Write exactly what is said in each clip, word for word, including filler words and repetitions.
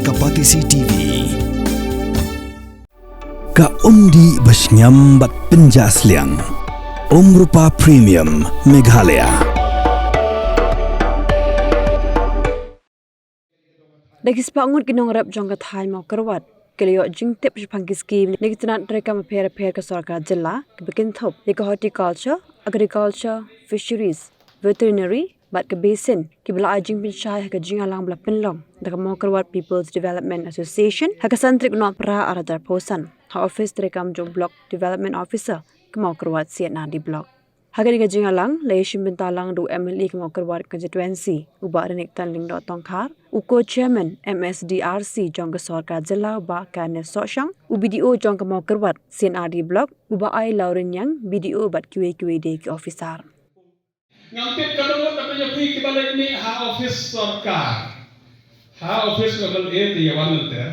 Ka Batesi T V. Ka umdih ba shngiam bad pynjah sliang. Umrupa Premium Meghalaya. Da ki spah ngut ki nongrep jong ka thaiñ Mawkyrwat ki la ïoh jingtip shaphang ki skim ne ki tnat treikam bapher bapher ka sorkar jylla kiba kynthup ïa ka horticulture, agriculture, fisheries, veterinary bad ka basin kiba la ai jingpynshai ha ka jingïalang ba la pynlong da ka Mawkyrwat People's Development Association ha ka san tarik u Nohprah ar hajar arphew san ha ophis treikam jong u Block Development Officer ka Mawkyrwat C and R D Block. Ha kane ka jingïalang la ïashim bynta lang da u M L A ka Mawkyrwat Constituency u Bah Rynickton Lyngdoh Tongkhar, u Co-Chairman M S D R C jong ka sorkar jylla u Bah Kenneth Sohshang, u B D O jong ka Mawkyrwat C and R D Block u Bah Ailawrynniang, B D O bad kiwei kiwei de ki officer. Ngam tip katno ngut na pdeng jong phi kiba leit mih ha ophis sorkar. Ha ophis jong u M L A te ïa wan lynter.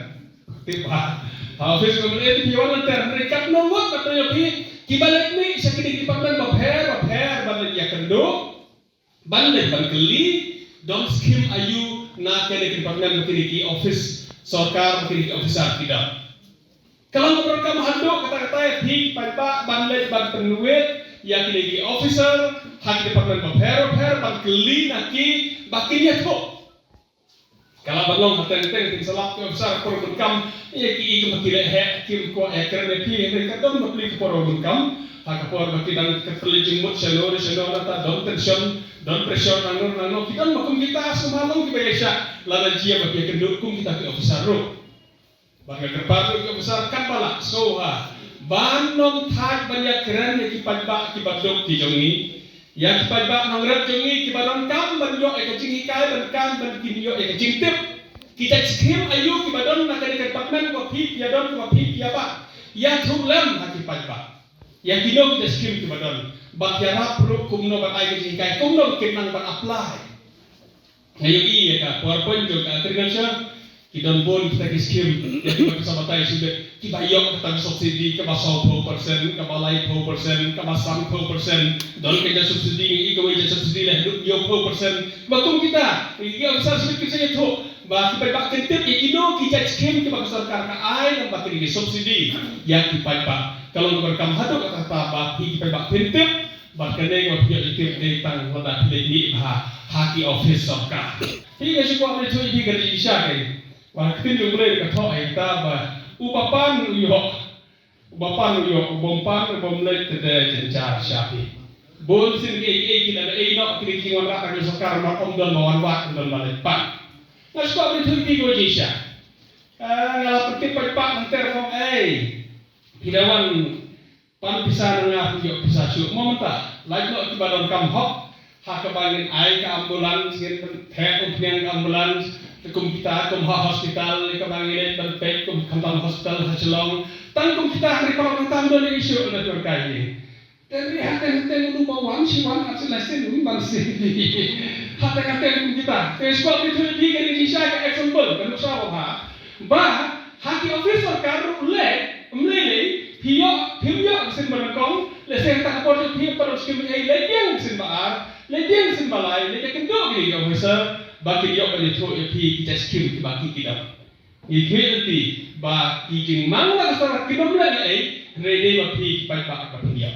Tip ba ha ophis jong u M L A te ïa wan lynter. Hynrei katno ngut na pdeng jong phi kiba leit mih sha kine ki department bapher bapher ban leit ïakynduh, ban leit ban kylli, don skim aïu na kine ki department ba kine ki ophis sorkar ba kine ki officer ki don. Ka long kaba donkam haduh katta katta ïa phi paidbah ban leit ban pynwit ïa kine ki officer ha ki department bapher bapher ban kylli na ki ba kin ïathuh. Ka lah ban long hateng hateng, phin sa lap ki officer, ka por ba donkam ïa ki, i ki ba ki leh heh kim kwah ïakren ïa phi, hynrei ka don bapli ka por ba donkam ha ka por ba ki dang kyrpad jingmut shano ne shano, nangta don tension, don pressure nangno nangno, ki don ba kum kita sngewbha long kiba ïaishah lada jia ba phi ïakynduh kum kita ki officer ruh. Bad nga kyrpad ruh ïa ki officer katba lah sngewbha ban ym thait ban ïakren ïa ki paidbah kiba duk ki jong ngi, ïa ki paidbah nongrep jong ngi kiba donkam ban ïoh ïa ka jinghikai, ban kam ban kin ïoh ïa ka jingtip. Ki jait skim aïu kiba don na kane ka department ba phi ïa don, ba phi ïa bah, ïathuh lem ha ki paidbah ïa kino ki jait skim kiba don, bad ïarap ruh kumno ban ai ka jinghikai, kumno kin nang ban apply. Nga ïohi ïa ka PowerPoint jong ka agriculture, ki don bun kita ki skim ïa kiba ki sa batai shuh beit, kiba ïoh kata ka subsidy kaba sawphew percent, kaba laiphew percent, kaba sanphew percent. Don ka jait subsidy, ïa kawei jait subsidy la haduh hynñiewphew percent. Ba kum kita, ïa ki officer shuh beit ki sa ïathuh ba ki paidbah kin tip ïa kino ki jait skim kiba ka sorkar ka ai lem bad kine ki subsidy ïa ki paidbah. Ka long kaba donkam haduh katta katta ba phi ki paidbah phin tip. Bad kane ka ba phi ïoh ïa tip dei tang lada phi leit mih bha ha ki ophis sorkar. Phi, nga shu kwah ban ïathuh ïa phi ka jingshisha, ka ba ka ktien jong U Blei ka thoh ïa kata ba uba pan u ïoh, uba pan u ïoh, uba ym pan, uba ym leit te dei jynjar sha phi. Bun sien kiei kiei ki la ei noh, kine ki jingwanrah ka jong sorkar, namar ym don ba wan wad, ym don ba leit pan. Nga shu kwah ban ïathuh ïa phi ka jingshisha. Ah, nga la pyntip paidbah, nangter kum ei, phi da wan pan pisa na nga, phi ïoh pisa shuh. Mo mynta lait noh kiba donkam hok ha kaba ngin ai ka ambulance, ngin pyntheh umphniang ka ambulance. Te kum kita, kum ha hospital, ïa kaba ngi leit ban peit, kum khamtam hospital ha Shillong, tang kum kita ha Ri Bhoi, tang don ïa issue na jong ka ïing. Te ri hateng hateng u ba wan shi wan, at shi lai sien un ban sien. Hateng hateng kum kita. Te shuwa phi ïathuh ïa phi ka jingshisha, ka example, ka nuksa ba bha. Ba ha ki office sorkar ruh leh, ym lei lei, phi ïoh, phim ïoh ka sien ba nyngkong, lehse ha kata ka por jong phi ym pat don skim ei, leit biang ka sien ba ar, leit biang ka sien ba lai, leit ïakynduh ïa ki officer ba kin ïoh ban ïathuh ïa phi ki jait skim kiba ki ki don. Ngi khmih lynti ba ki jingmang na ka sorkar kim leh ei, hynrei dei ba phi ki paidbah ba phin ïoh.